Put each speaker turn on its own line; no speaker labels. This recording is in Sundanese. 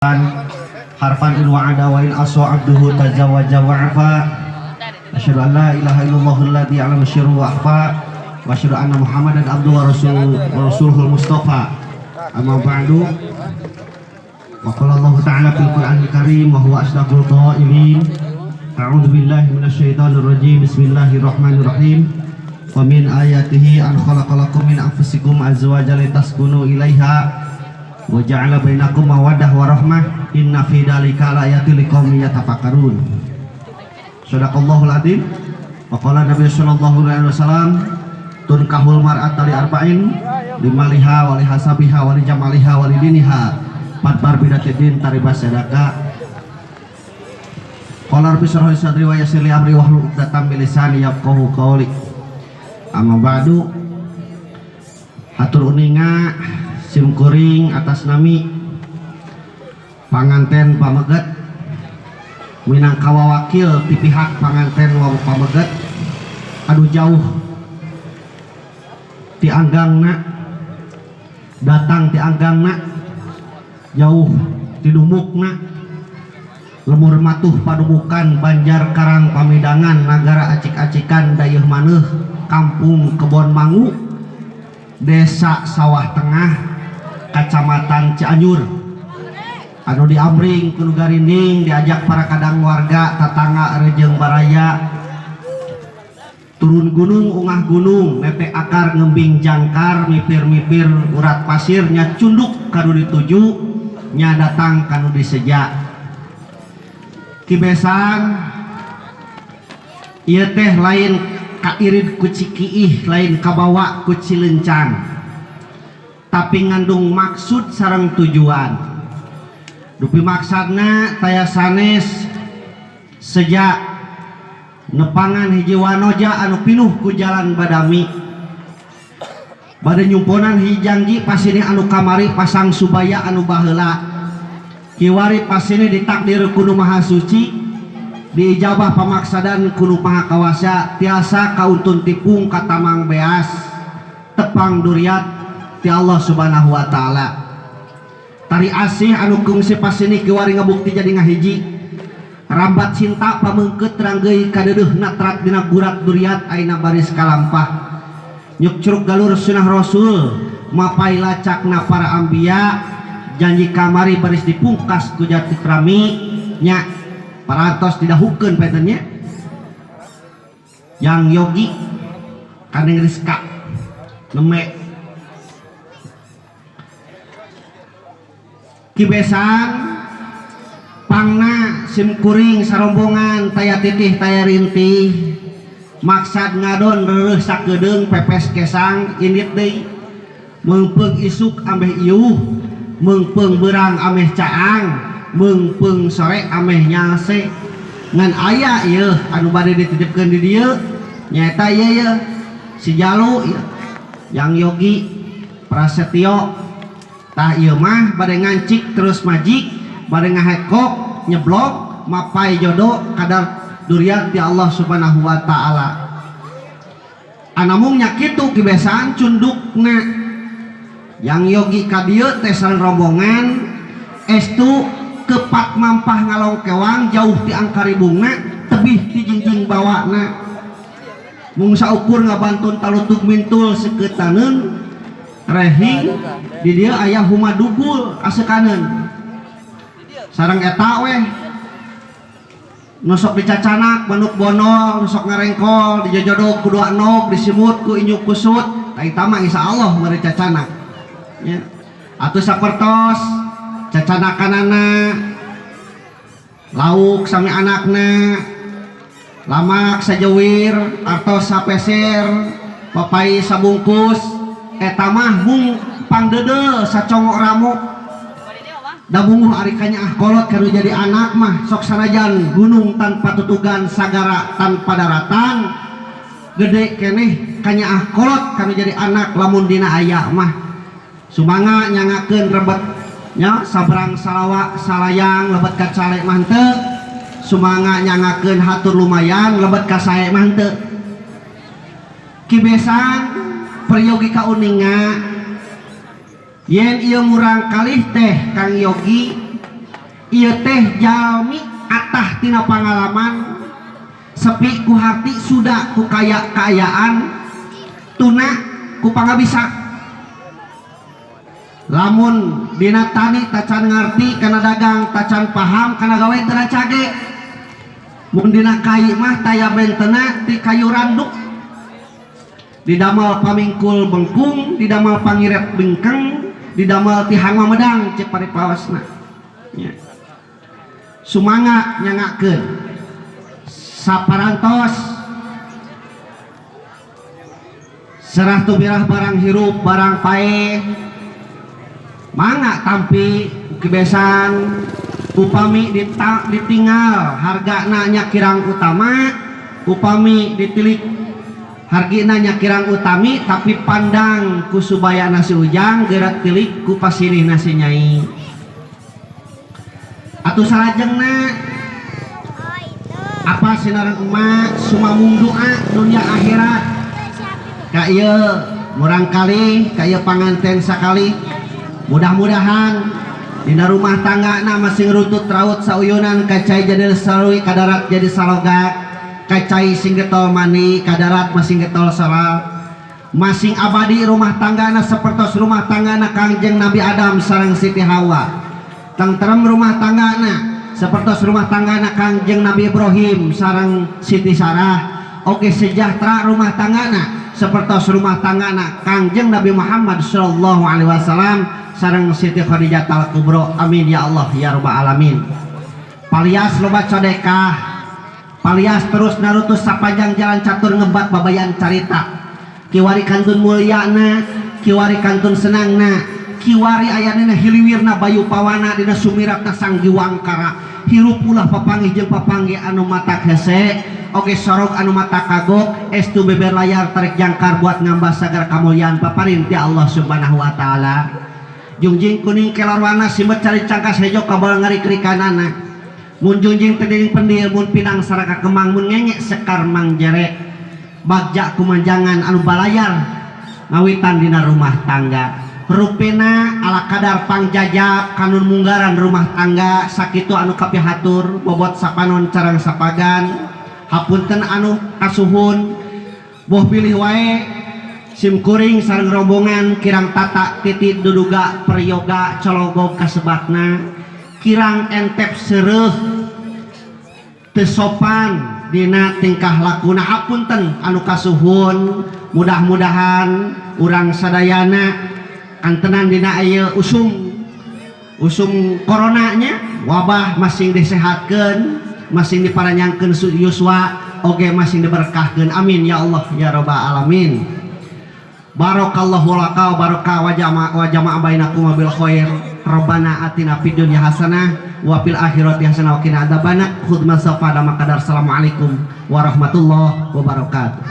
Harfan in wa'ada wa in aswa abduhu tazawwaja wa'afa. Asyhadu an la ilaha illallah alladzi ya'lamu sirra wa akhfa wa asyhadu anna Muhammadan abduhu wa rasuluhu wa rasuluhul mustafa. Amma ba'du. Wa qala Allah ta'ala fil Qur'anil Karim wa huwa asdaqul qailin. A'udzu billahi minasyaitonir rajim. Bismillahirrahmanirrahim. Wa min ayatihi an khalaqalakum min anfusikum azwajan litaskunu ilaiha wa ja'ala bainakum mawaddah wa rahmah. Inna fi dzalika laayatin liqaumin yatafakkarun. Shadaqallahul adzim. Wa qala Nabi sallallahu alaihi wasallam tunkahul mar'ata li arba'in limaliha wa li hasabiha wa li jamaliha wa li diniha fadfar bidatid taribas sadaka. Qala rabbi shrah li sadri wa yassir li amri wahlul 'uqdatam min lisani yafqahu qawli. Amma ba'du. Hatur uninga simkuring atas nami panganten pameget minangka wakil ti pihak panganten wa pameget anu jauh ti anggangna datang ti anggangna jauh ti dumukna lemur matuh padubukan Banjar Karang Pamidangan nagara acik-acikan dayeuh maneuh kampung Kebon Mangu desa Sawah Tengah Kacamatan Cianjur anu diamring ku nu garinding diajak para kadang warga tatangga rejeng baraya turun gunung ungah gunung nete akar ngembing jangkar mipir-mipir urat pasirnya cunduk kanu dituju nya datang kanu diseja. Kibesan ieu teh lain kairid ku cikiih lain kabawa ku cilencang tapi ngandung maksud sareng tujuan. Dupi maksudna taya sanes sejak nepangan hiji wanoja anu pinuh ku jalan badami bade nyumponan hiji janji pasini anu kamari pasang subaya anu baheula kiwari pasini ditakdir ku Nu Maha Suci diijabah pamaksadan ku Nu Maha Kawasa tiasa kauntun tipung katamang beas tepang duriat ti Allah Subhanahu wa taala. Tari asih anu kungsi pasini kiwari ngabukti jadi ngahiji rambat cinta pamengkeut ranggeui kadeudeuna trat dina gurat duriat aina baris kalampah nyuk curug galur sunah rasul mapai lacakna para ambiya janji kamari baris dipungkas ku jati krami nya parantos didahukeun pentennya yang yogi kaneng Rizka neme kibesan pangna simkuring sarombongan taya titih taya rintih maksad ngadon reureuh sakedeung pepes kesang indit deui meungpeung isuk ameh iuh meungpeung beurang ameh caang meungpeung sore ameh nyalse ngan aya ieu anu bade dititipkeun di dieu nyaeta ieu ieu si Jalu ieu yang Yogi Prasetyo tah ieu mah bade ngancik terus majik bade ngahekok nyeblok mapai jodoh kadar duriat ti Allah Subhanahu wa taala. Anamung nya kitu kibesan cundukna yang Yogi ka dieu teh sareng rombongan estu kepat mampah ngalongkewang jauh ti angkaribungna tebih ti jingjing bawana mung saukur ngabantun talutuk mintul sekeutaneun rehing di dieu aya huma dugul asekaneun sareng eta weh nusok dicacanak manuk bonol nusok ngarengkol dijojodog ku dua nog disimut ku inyu kusut tah eta mah insyaallah mere cacanak nya atuh sapertos cacanakanana lauk sami anakna lamak sajewir artos sapeser papai sabungkus eta mah mung pangdeudeul sacongok ramo da bunguh ari kanyaah kolot kanu jadi anak mah sok sanajan gunung tanpa tutugan sagara tanpa daratan gede keneh kanyaah kolot kanu jadi anak lamun dina aya mah sumangga nyangakeun rebet nya sabrang salawa salayang lebet ka cale mah henteu sumangga nyangakeun hatur lumayan lebet ka sae mah henteu. Kibesan peryogi kauninga yen ieu murang kalih teh Kang Yogi Ieu teh jalmi atah tina pangalaman, sepi ku harti, suda ku kaya kaayaan, tuna ku pangabisa. Lamun dina tani tacan ngarti, kana dagang tacan paham, kana gawe teu cage. Mun dina kai mah taya bentena ti kayu randuk, didamel pamingkul bengkung, didamel pangiret bengkeng, didamel ti hangma medang cek paripawasna nya. Sumangga nyangakeun saparantos serah tubirah barang hirup barang paeh, mangga tampi kebesan. Upami ditinggal hargana nya kirang utama, upami ditilik hargina nya kirang utami, tapi pandang ku subaya nasi ujang, gerak tilik ku pasirih nasi nyai. Atuh salajengna apa sinareng emak sumamung doa dunia akhirat ka ieu murang kali, ka ieu panganten sakali, mudah-mudahan dina rumah tangga na masing runtut raut sauyunan, kacai jadi salui, kadarat jadi salogak, kacai sing getol mani, kadarat masing getol salat, masing abadi rumah tangga na sepertos rumah tangga na Kangjeng Nabi Adam sareng Siti Hawa, tengterem rumah tangga na sepertos rumah tangga na Kangjeng Nabi Ibrahim sareng Siti Sarah, oke sejahtera rumah tangga na sepertos rumah tangga na Kangjeng Nabi Muhammad sallallahu alaihi wasallam sareng Siti Khadijah al-Kubra. Amin ya Allah ya rabbal alamin. Palias loba codekah, palias terus narutus sapanjang jalan catur ngebat babayan carita, kiwari kantun mulyana, kiwari kantun senangna, kiwari ayana hiliwirna bayu pawana dina sumiratna sang giwangkara. Hirup ulah papanggih jeung papanggih anu matak hese oge sorog anu mata kagok, estu beber layar tarik jangkar buat ngambah sagar kamulyaan paparin ti Allah Subhanahu wa taala. Jungjing kuning kelorwana simet cari cangkas hejo kabal ngari-kerikanana, mun jungjing tediring pendil, mun pinang saraka kemang, mun ngenge sekar mangjere, bagja kumanjangan anu balayar ngawitan dina rumah tangga. Rupina ala kadar pangjajab kanun munggaran rumah tangga sakitu anu kapihatur, bobot sapanon carang sapagan. Hapunten anu kasuhun, boh pilih wae simkuring sareng rombongan kirang tata titi duduga peryoga cologog kasebatna, kirang entep sereuh teu sopan dina tingkah lakuna. Hapunten anu kasuhun, mudah-mudahan urang sadayana kantenan dina ieu usum usum coronanya wabah masing disehatkeun, masing diparanyangkeun yuswa oge masing diberkahkeun. Amin ya Allah ya rabbal alamin. Barakallahu laka wa baraka wa jama'a wa jama'a bainakum bil khair. Rabbana atina fid dunya hasanah wa fil akhirati hasanah wa qina adzabannar. Khudma safa da makadar. Assalamualaikum warahmatullahi wabarakatuh.